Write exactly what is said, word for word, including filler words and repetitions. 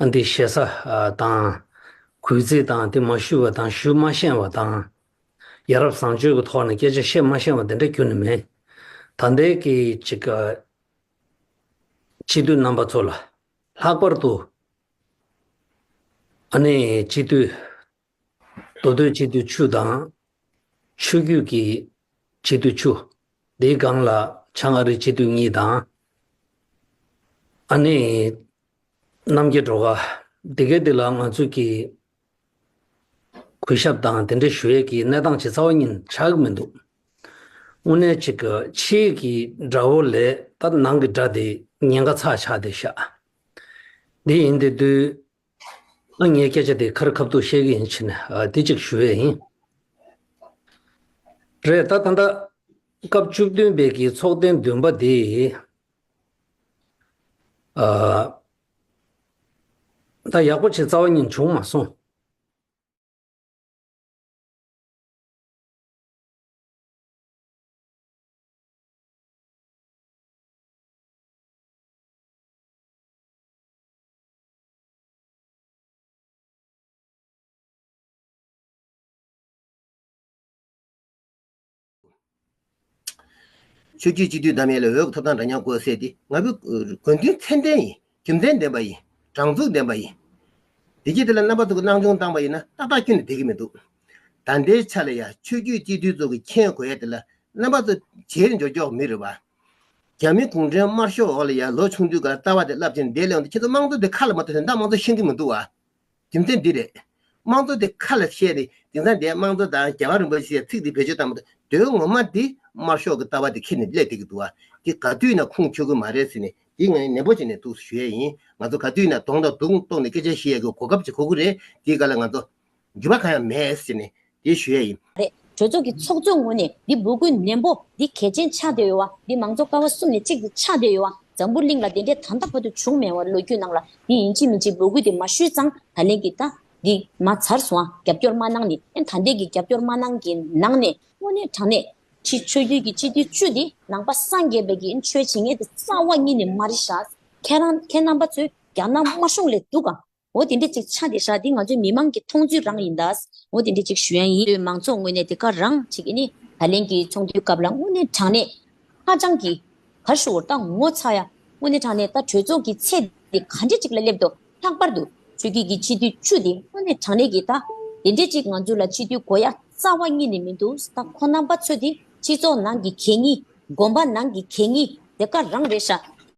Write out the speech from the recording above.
ཨ་འདི་ཞེ་ས་ཨ་དང་གུས་བརྩི་དང་དེ་མ་ཞུས་པ་དང་ཞུ་མ་ཤེས་པ་དང་། ཡ་རབས་བཟང་སྤྱོད་ཀྱི་ཐོག་ནས་སྐད་ཆ་བཤད་མ་ཤེས་པ་དེ་འདྲ་ཁྱོན་ནས་མེད། ད་ལྟའི་གི་ཅིག་ཨ་སྤྱི་འཐུས་རྣམ་པ་ཚོ་ལ་ལྷག་པར་དུ་ཨ་ནི་སྤྱི་འཐུས་མདོ་སྟོད་སྤྱི་འཐུས་བཅུ་དང་། ཆོས་བརྒྱུད་ཀྱི་སྤྱི་འཐུས་བཅུ། དེའི་སྒང་ལ་བྱང་ཨ་རིའི་སྤྱི་འཐུས་གཉིས་དང་། ཨ་ནི་རྣམ་རྒྱལ་སྒྲོལ་དཀར། དེ་གའི་དེ་ལ་ང་ཚོས་ཀྱི་གུས་ཞབས་དང་དེ་འདྲ་ཞུ་ཡས་ཀྱི་གནས་སྟངས་ཅིག་རྩ་བ་ཉིད་ཆགས་ཀྱི་མི་འདུག་དངོས་གནས་ཅིག་གི་ཕྱིའི་གི་དགྲ་བོ་ལས་ད་ནང་གི་དགྲ་དེ་ཉེན་ཁ་ཚ་ཆགས་བསྡད་ཤག་འདི་ཡིན་དེ་དུས། ཨ་ངས་སྐད་ཆ་དེ་ཁ་རི་ཁ་ཐུག་བཤད་གི་ཡིན་ཕྱིན་ནས་ཨ་དེ་གཅིག་ཞུ་ཡས་ཡིན། རེད། ད་ད་ལྟ་སྐབས་བཅུ་བདུན་པའི་གི་ཚོགས་ཐེངས་བདུན་པ་དེ་ཨ་ད་ཡག་པོ་ཅིག་རྩ་བ་ཉིད་བྱུང་མ་སོང་། ཆོས་བརྒྱུད་སྤྱི་འཐུས་འདེམས་ཡས་ལ་འོས་ཀྱི་ཐོབ་ཐང་འདྲ་མཉམ་དགོས་ཟེར་ཏེ་ང་ཚོའི་དགོས་འདུན་ཚད་ལྡན་ཡིན། རྒྱུ་མཚན་ལྡན་པ་ཡིན། དྲང་ཚུགས་ལྡན་པ་ཡིན། དེ་རྗེས་དེ་ལ་རྣམ་པ་ཚོ་གི་སྣང་ཆུང་བཏང་པ་ཡིན་ན་ཏག་ཏག་ཁྱོན་ནས་བསྡད་ཀྱི་མི་འདུག་ད་ལྟའི་ཆ་ལ་ཡ་ཆོས་བརྒྱུད་སྤྱི་འཐུས་ཚོ་གི་མཁྱེན་དགོས་ཡ་དེ་ལ་རྣམ་པ་ཚོ་རྗེས་འཇོག་འཇོག་མི་རེད་བ། རྒྱ་མི་གུང་ཁྲན་དམར་ཤོག་འོག་ལ་ཡ་ལོ་ཆུང་དུས་ཀ་ལྟ་བ་དེ་བསླབ་བྱས་ནས་བསྡད་ལས་འོང་དུས་ཁྱེད་ཚོ་དམངས་གཙོ་དེ་ཁ་ལ་མ་ཐོན་ནས་ད་དམངས་གཙོ་ཤེས་ཀྱི་མི་འདུག་བ། རྒྱུ་མཚན་འདི་རེད། དམངས་གཙོ་དེ་ཁ་ལ་བཤད་ནས་དེང་སང་དེ་དམངས་གཙོ་དང་རྒྱལ་བ་རིན་པོ་ཆེའི་ཚིག་དེ་བེད་སྤྱོད་བཏང་མ་ཐུབ་དོན་ངོ་མ་དེ་དམར་ཤོག་གི་ལྟ་བ་དེ་ཁྱེར་ནས་སླེབས་བསྡད་ཀྱི་འདུག་བ། དེ་ག་དུས་ཡིན་ན་ཁུངས་འཁྱོལ་གི་མ་རེད་ཟེར་ནས་དེ་ངས་ནན་པོ་བྱས་ནས་འདུག་ཞུ་ཡས་ཡིན། ང་ཚོ་ག་དུས་ཡིན་ན་གདོང་དང་གདོང་གཏོང་ནས་སྐད་ཆ་བཤད་ཡས་ཀྱི་གོ་སྐབས་ཅིག་དགོས་ཀྱི་རེད། དེའི་སྐབས་ལ་ང་ཚོ་འགྱུར་བ་གང་ཡང་མེད་ཟེར་ནས་དེ་ཞུ་ཡས་ཡིན། རེད། གྲོས་ཚོགས་ཀྱི་ཚོགས་གཙོའི་ངོས་ནས་འདི་འབོད་སྐུལ་ནན་པོ་འདི་གལ་ཆེན་ཆགས་བསྡད་ཡོད་བ། འདི་མང་གཙོ་ཀ་བ་གསུམ་ནས་གཅིག་འདི་ཆགས་བསྡད་ཡོད་བ། འཛམ་བུ་གླིང་ལ་དེ་འདྲའི་ད་ལྟ་བར་དུ་བྱུང་མེད་བ། ལོ་རྒྱུས་ནང་ལ་འདི་ཡིན་གཅིག་མིན་གཅིག་འབོད་སྐུལ་དེ་མ་ཞུས་ཙང་ད་ལན་གྱི་ད་འདི་མ་ཚར་སོང་ཨ། རྒྱབ་སྐྱོར་མ་གནང་ནི་ཨེ་ད་ལྟའི་གི་རྒྱབ་སྐྱོར་མ་གནང་གི་ནང་ནས་དངོས་གནས་དྲང་གནས་ཕྱི་ཆོས་བརྒྱུད་ཀྱི་སྤྱི་འཐུས་བཅུ་འདི་ནང་པ་སངས་རྒྱས་པའི་གི་ཆོས་བྱེད་མཁན་དེ་རྩ་བ་ཉིད་ནས་མ་རེད་ཤག་ཁྱེད་རང་ཁྱེད་རྣམ་པ་ཚོས་རྒྱ་ནག་དམར་གཞུང་ལས་སྡུག་ག་འོ་དེ་འདྲ་ཅིག་ཆགས་བསྡད་ཤག་འདི་ང་ཚོའི་མི་མང་གི་མཐོང་ཚུལ་རང་ཡིན་ད། འོ་དེ་འདྲ་ཅིག་ཞུ་ཡ་ཡིན། མང་ཚོགས་ངོས་ནས་དེ་ག་རང་ཅིག་ཨ་ནི་ད་ལན་གྱི་ཚོགས་འདུའི་སྐབས་ལ་དངོས་གནས་དྲང་གནས་ཧ་ཅང་གི་ག་རེ་ཞུ་དགོས་རེད། ད་ངོ་ཚ་ཡ། དངོས་གནས་དྲང་གནས་ད་གྲོས་ཚོགས་ཀྱི་ཚད་དེ་ག་འདྲ་ཅིག་ལ་སླེབས་འདུག་ལྷག་པར་དུ་ཆོས་བརྒྱུད་ཀྱི་སྤྱི་འཐུས་བཅུ་དེ་དངོས་གནས་དྲང་གནས་ཀྱི་ད་དེ་འདྲ་ཅིག་ང་ཚོ་ལ་སྤྱི་འཐུས་དགོས་ཡ་རྩ་བ་ཉིད་ནས་མི་འདུག་ད་ཁོང་རྣམ་པ་ཚོ་དེ་སྤྱི་ཚོགས་ནང་གི་གད་སྙིགས། དགོན་པ་ནང་གི་གད་སྙིགས་དེ་ག་རང་རེད་ཤག